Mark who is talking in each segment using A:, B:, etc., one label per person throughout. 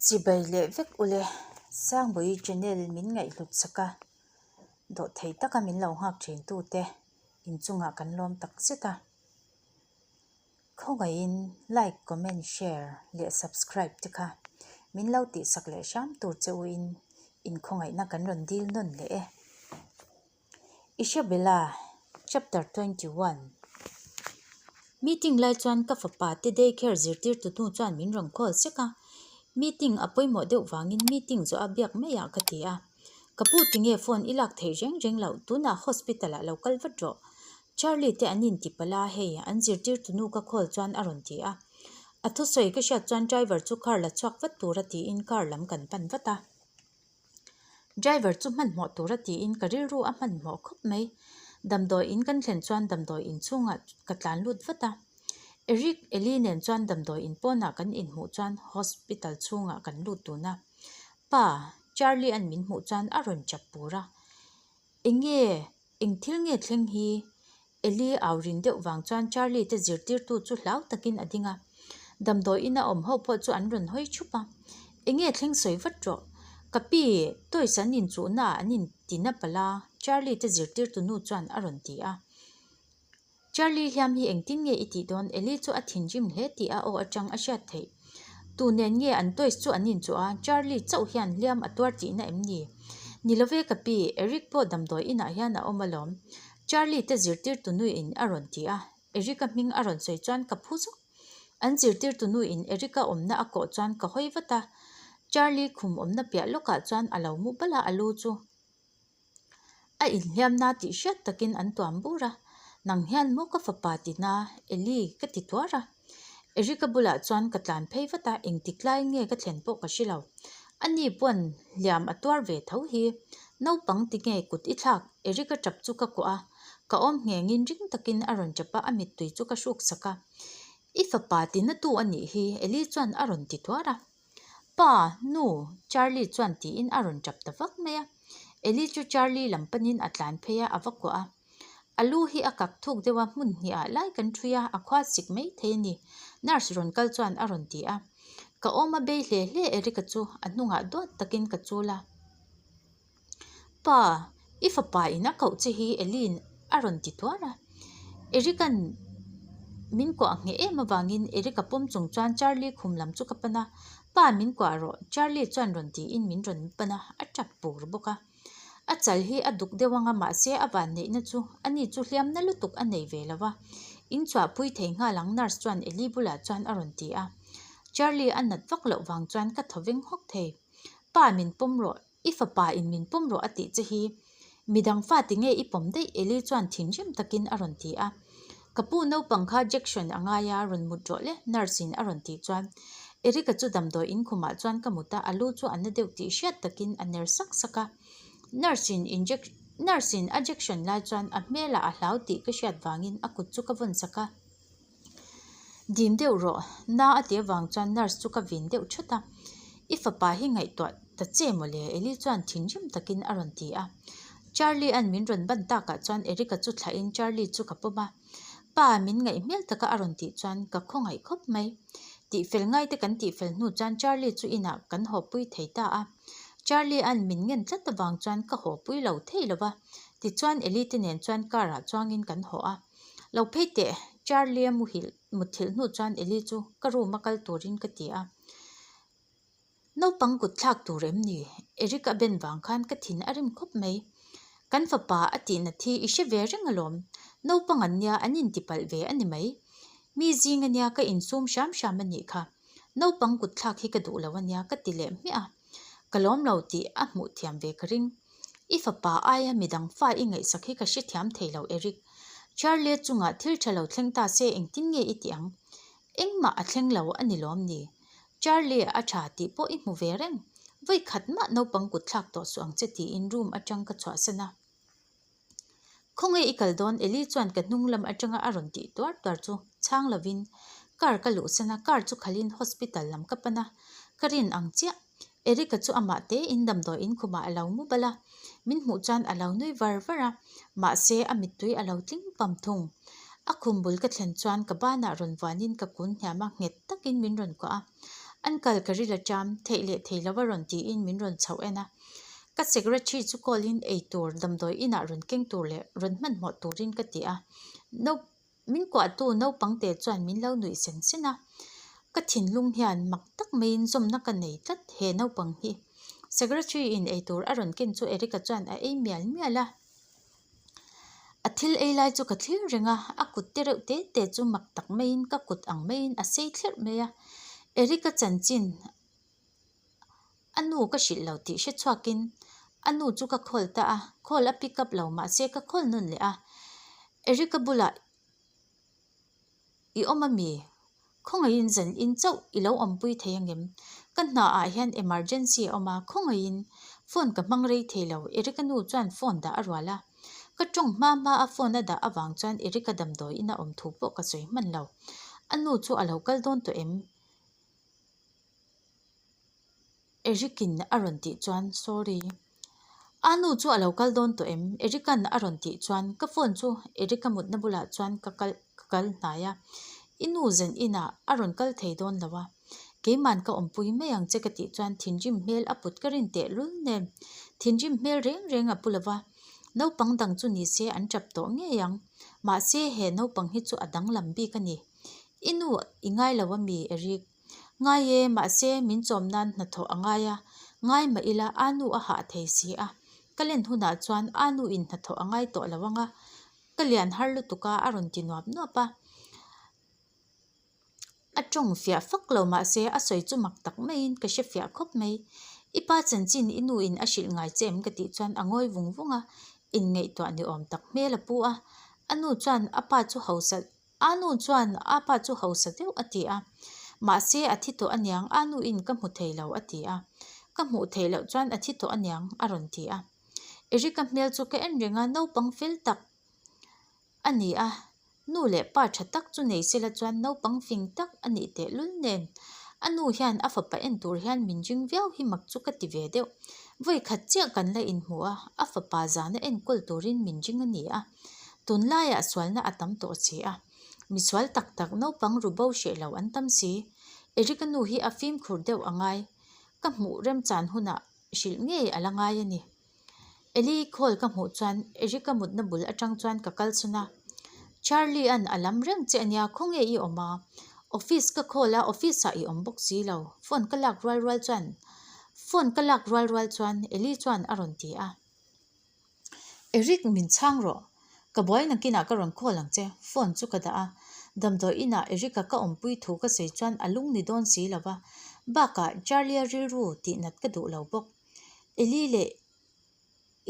A: Chibai leh vek ule, Sangbawi channel min ngaihhlut sak a, dawhthei taka min lo nghak thin tute inchungah kan lawm tak zet a. Khawngaihin like, comment, share leh subscribe te kha min lo tihsak leh hram tur che u in inkhawngaihna kan rawn dil nawn leh e. Isabella, Chapter 21 Meeting lai chuan ka fapa te day care zirtirtu hnu chuan min rawn call sek a, meeting a pawimawh deuh vangin meeting zawh a biak mai ah ka ti a. Ka pu tinge phone i lak theih reng reng loh, tunah hospital ah lo kal vat rawh. Charlie te an inti palh a, hei an zirtirtu nu ka call chuan a rawn ti a. A thusawi ka hriat chuan driver chu car la chhuak vat tura tiin car lam kan pan vat a. Driver chu hmanhmawh tura tiin ka rilru a hmanhmawh khawp mai. Damdawi in kan thlen chuan damdawi in chhungah ka tlan lut vat a. Eric, Eli nen chuan damdawi in pawnah kan inhmuh chuan hospital chhungah kan lut dun a. Pa, Charlie an min hmuh chuan a rawn chap pur a. Enge? Eng thil nge thleng hi? Eli au rin deuh vang chuan Charlie te zirtirtu chu hlau takin a ding a. Damdawi ina awm ho pawh chu an rawn hawi thup a. Enge thleng sawi vat rawh. Ka pi, toys an inchuhna ah an inti na palh a, Charlie te zirtirtu nu chuan a rawn ti a. Charlie hliam hi engtin nge i tih dawn? Eli chu a thinrim hle tih a aw atang a hriat theih. Tu nen nge an toys chu an inchuh a, Charlie chauh hian hliam a tuar tihna em ni? Ni lo ve ka pi, Eric pawh damdawi inah hian a awm alawm. Charlie te zirtirtu nuin a rawn ti a, Eric-a hming a rawn sawi chuan ka phu zawk. An zirtirtu nuin Eric-a awmna a kawh chuan ka hawi vat a, Charlie khum awmna piah lawkah chuan a lo mu bal a, a lu chu. A inhliamna tih hriat takin an tuam bur a, Nang hian maw ka fapa tina Eli ka ti tuar a. Eric-a bulah chuan ka tlan phei vat a, engtik lai nge ka thlen pawh ka hre lo. Ani pawn hliam a tuar ve tho hi. Naupang ti nge kut i thlak? Eric-a tap chu ka kuah a, ka awm nghengin ring takin a rawn tap a, a mittui chu ka hruk sak a. I fapa tina tu a nih hi Eli chuan a rawn ti tuar a. Pa, nu, Charlie chuan tiin a rawn tap ta vak mai a. Ellie chu Charlie lam panin a tlan phei a, a va kuah a. A lu hi a kak thuk deuh a, hmun hnih ah lai kan ṭhui a, a khua sik mai thei a ni, nurse rawn kal chuan a rawn ti a. Ka awm a bei hle hle Eric-a chu a hnungah duat takin ka chul a. Pa, i fapa in a koh che hi Ellie-in a rawn ti tuar a. Eric-a'n min kuah ngheh em avangin Eric-a pawm chung chuan Charlie khum lam chu ka pan a, Pa min kuah rawh, Charlie chuan rawn tiin min rawn pan a, a tap pur bawk a. A chal hi a duk deuh anga mahse a vanneihna chu ani chu hliamna lutuk a nei ve lo va. In chhuahpui thei nghal ang nurse chuan Ellie bulah chuan a rawn ti a. Charlie a nat vak loh vang chuan ka thaw veng hawk thei. Pa min pawm rawh, i fapa in min pawm rawh a tih che hi. Midang fa ti nge i pawm daih Eli chuan thinrim takin a rawn ti a. Ka pu naupang kha jection a ngai a, rawn mut rawh le nurse in a rawn tih chuan Eric-a chu damdawi in khumah chuan ka mut a, a lu chu a na deuh tih hriat takin a ner sak sak a. Nurse in injec nurse in a jection lai chuan a hmelah a hlau tih ka hriat vangin a kut chu ka vawn sak a. Dim deuh rawh, na a tih avang chuan nurse chu ka vin deuh thut a. I fapa hi ngaihtuah ta che mawle Eli chuan thinrim takin a rawn ti a. Charlie an min rawn ban takah chuan Eric-a chu thlahin Charlie chu ka pawm a. Pa min ngaih hmel taka a rawn tih chuan ka khawngaih khawp mai. Tihfel ngaite kan tihfel hnu chuan Charlie chu inah kan hawpui thei ta a. Charlie an min ngen tlat avang chuan ka hawpui lo thei lo va. Tichuan Eli te nen chuan car ah chuangin kan haw a. Lo phei teh, Charlie a muhilh mutthilh hnu chuan Eli chu ka room a kal turin ka ti a. Naupang kut thlak tur em ni? Eric a ben vang khan ka thin a rim khawp mai. Kan fapa a tihna thi i hre ve reng alawm. Naupang an nia an intipalh ve a ni mai. Mi zing ania ka insum hram hram a nih kha. Naupang kut thlak hi ka duh lo ania ka ti leh hmiah a. Ka lawm lo tih a hmuh thiam ve ka ring. I fapa aia midang fa i ngaihsak hi ka hrethiam thei lo Eric. Charlie chungah thil tha lo thleng ta se engtin nge i tih ang? Engmah a thleng lo a ni lawm ni? Charlie a tha tih pawh i hmu ve reng. Vawi khat mah naupang kut thlak tawh suh ang che tiin room atang ka chhuahsan a. Khawnge i kal dawn? Eli chuan ka hnung lam atanga a rawn tih tuar tuar chu chhang lovin car ka luhsan a, car chu khalhin hospital lam ka pan a, ka rin ang chiah. Eric-a chu amah tein damdawi in khumah a lo mu bal a, min hmuh chuan a lo nui var var a, mahse a mittui a lo tling pam thung. A khum bul ka thlen chuan ka banah rawn vuanin ka kun hniam a, nghet takin min rawn kuah a. Uncle ka ril a ṭam, theih leh thei lo a rawn tiin min rawn chhoh en a. Ka secretary chu call in ei tur damdawi inah rawn keng tur leh rawn hmanhmawh turin ka ti a. No Min kuahtu naupangte chuan min lo nuih sen sen a. Ka thinlung hian mak tak maiin zawmna ka nei tlat he naupang hi. Secretary in eitur a rawn ken chu Erica chuan a ei mial mial a. A thil ei lai chu ka thlir reng a, a kut te reuh te te chu mak tak maiin ka kut ang maiin a sei thlerh mai a. Erica chanchin a nu ka hrilh lo tih hre chhuakin a nu chu ka call ta a, call a pick up lo mahse ka call nawn leh a. Erica bulah i awm ami? Khawngaihin zan in chauh i lo awmpui thei angem? Ka hna ah hian emergency a awm a, khawngaihin phone ka hmang rei thei lo, Erica nu chuan phone dah a rual a. Ka tawng hma hma a phone a dah avang chuan Erica damdawiin a awm thu pawh ka sawi hman lo. A nu chu a lo kal dawn tawh em? Eric-in a rawn tih chuan Sorry. A nu chu a lo kal dawn tawh em? Eric-a'n a rawn tih chuan ka phone chu Eric-a mutna bulah chuan ka kal ka kal hnai a. I nu zan inah a rawn kal thei dawn lo a. Keima'n ka awmpui mai ang che ka tih chuan thinrim hmel a put ka rin tehlul nen. Thinrim hmel reng reng a pu lo va. Naupang dang chu ni se an tap tawh ngei ang. Mahse he naupang hi chu a danglam bik a ni. I nu i ngai lo ami Eric? Ngai e, mahse min chawm nan hnathawh a ngai a, ngai mah ila a nu a hah thei si a, ka len hunah chuan a nu in hnathawh a ngai tawh lo ang a, ka lian har lutuk a a rawn ti nuap nuap a. A tawng fiah fak lo mahse a sawi chu mak tak maiin ka hre fiah khawp mai. I pa chanchin i nu in a hrilh ngai che em ka tih chuan a ngawi vung vung a, inngaihtuah ni awm tak hmel a pu a, a nu chuan a pa chu hausa A nu chuan a pa chu hausa deuh a ti a, mahse a thi tawh aniang a nu in ka hmu thei lo a ti a, ka hmuh theih loh chuan a thi tawh aniang a rawn ti a. Erica hmel chu ka en reng a, naupang fel tak a ni a, nu leh pa tha tak chu nei sela chuan naupang fing tak a nih tehlul nen a nu hian a fapa en tur hian min ring viau hi mak chu ka ti ve deuh. Vawi khat chiah kan la inhmu a, a fapa zana enkawl turin min ring a ni a. Tunlaiah sualna a tam tawh si a, misual tak tak naupang ru bo hreh lo an tam si. Eric-a nu hi a fimkhur deuh a ngai, ka hmuh remchan hunah hrilh ngei a la ngai a ni. Eli call ka hmuh chuan Eric-a mutna bul atang chuan ka kal chhun a, Charlie-a'n a lam reng che ania khawnge i awm a? Office ka call a, office-ah i awm bawk si lo, phone ka lak rual rual chuan phone ka lak rual rual chuan Eli chuan a rawn ti a. Eric min chhang rawh, ka buai nakinah ka rawn call ang che, phone chu ka dah a, damdawi inah Eric-a ka awmpui thu ka sawi chuan a lung ni dawn si lo va, bakah Charlie-a rilru tih nat ka duh lo bawk. Eli leh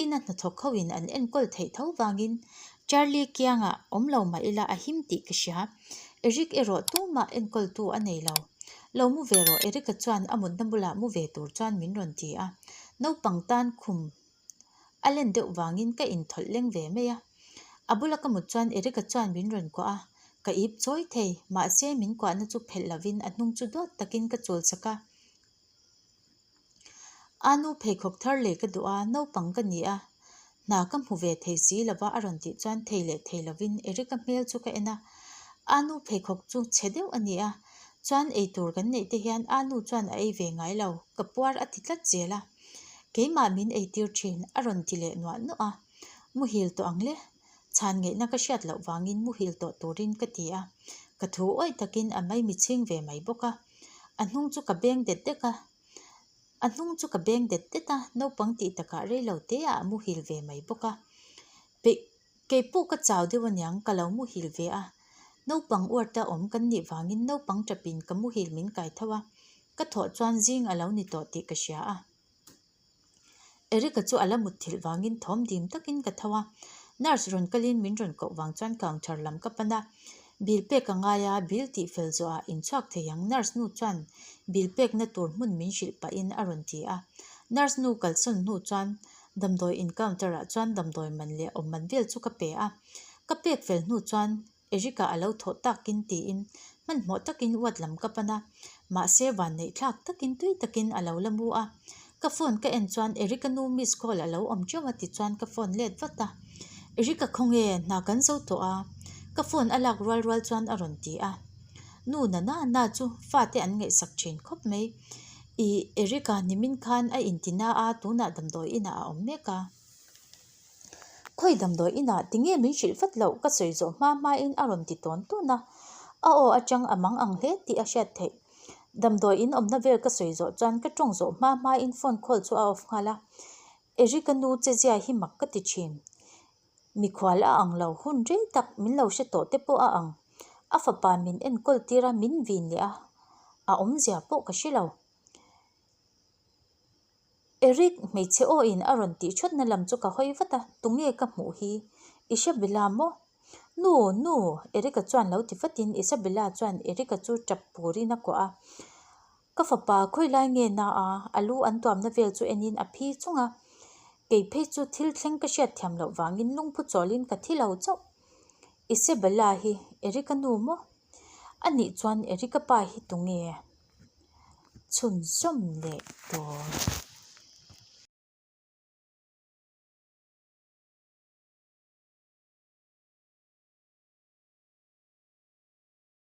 A: ina hnathawk ho in an enkawl theih tho vangin Charlie kiangah awm lo mah ila a him tih ka hria, Eric erawh tumah enkawltu a nei lo. Lo mu ve rawh Eric-a chuan a mutna bulah mu ve tur chuan min rawn ti a, naupang tan khum A len deuh vangin ka inthawlh leng ve mai a. A bula ka mut chuan Erica chuan min rawn kuah a, ka ip chawi thei, mahse min kuahna chu phelh lovin a hnung chu duat takin ka chul chak a. A nu pheikhawk thar lei ka duh a, naupang ka ni a, hna ka hmu ve thei si lova a rawn tih chuan thei leh thei lovin Erica hmel chu ka en a. A nu pheikhawk chu chhe deuh a ni a, chuan eitur kan neih te hian a nu chuan a ei ve ngai lo, ka puar a ti tlat zel a. Keimah min eitir thin a rawn ti leh nuah nuah a, muhil tawh ang le, chhan ngeihna ka hriat loh vangin muhil tawh turin ka ti a, ka thu awih takin a maimi chhing ve mai bawk a, a hnung chu ka beng det dek a, a hnung chu ka beng det det a, naupang tih takah rei lo te ah a muhil ve mai bawk a, peih kei pawh ka chau deuh aniang ka lo muhil ve a, naupang uarta awm kan nih vangin naupang tapin ka muhil min kai tho a. Ka thawh chuan zing a lo ni tawh tih ka hria a. Eric-a chu a la mut thilh vangin thawm dim takin ka tho a. Nurse rawn kalin min rawn koh vang chuan counter lam ka pan a. Bill pek a ngai a, bill tih fel zawhah inchhuak thei ang nurse nu chuan bill pekna tur hmun min hrilh pahin a rawn ti a. Nurse nu kalsawn hnu chuan damdawi in counter ah chuan damdawi man leh awm man vel chu ka pe a. Ka pek fel hnu chuan Erica a lo thawh takin tiin hmanhmawh takin uat lam ka pan a, mahse vanneih thlak takin tui takin a lo la mu a. Ka phone ka en chuan Erica nu miss call a lo awm teuh a tichuan ka phone let vat a. Erica khawnge, hna kan zo tawh a, ka phone a lak rual rual chuan a rawn ti a. Nu na na na chu fate an ngaihsak thin khawp mai. Ih, Eric-a nimin khan a inti na a, tunah damdawi inah a awm mek a. Khawi damdawi inah tinge min hrilh vat loh ka sawi zawh hma hmain a rawn ti tawn tawn a. A aw atang a mang ang hle tih a hriat theih. Damdawi in awmna vel ka sawi zawh chuan ka tawng zawh hma hmain phone call chu a off nghal a. Eric-a nu che zia hi mak ka ti thin. Mikhual a ang lo hun rei tak min lo hre tawh te pawh a ang. A fapa min enkawl tir a min vin leh a, a awmzia pawh ka hre lo. Eric, hmeichhe aw in a rawn tih thawtna lam chu ka hawi vat a, tunge ka hmuh hi? Isabella maw? Nu, nu! Eric-a chuan lo ti vatin Isabella chuan Eric-a chu tap purin a kuah a. Ka fapa khawi lai nge na a, a lu an tuamna vel chu enin a phi chung a. Kei phei chu thil thleng ka hriat thiam loh vangin lungphu chawlin ka thi lo chauh. Isabella hi Eric-a nu maw? Anih chuan Eric-a pa hi tunge? Chhunzawm leh dawn.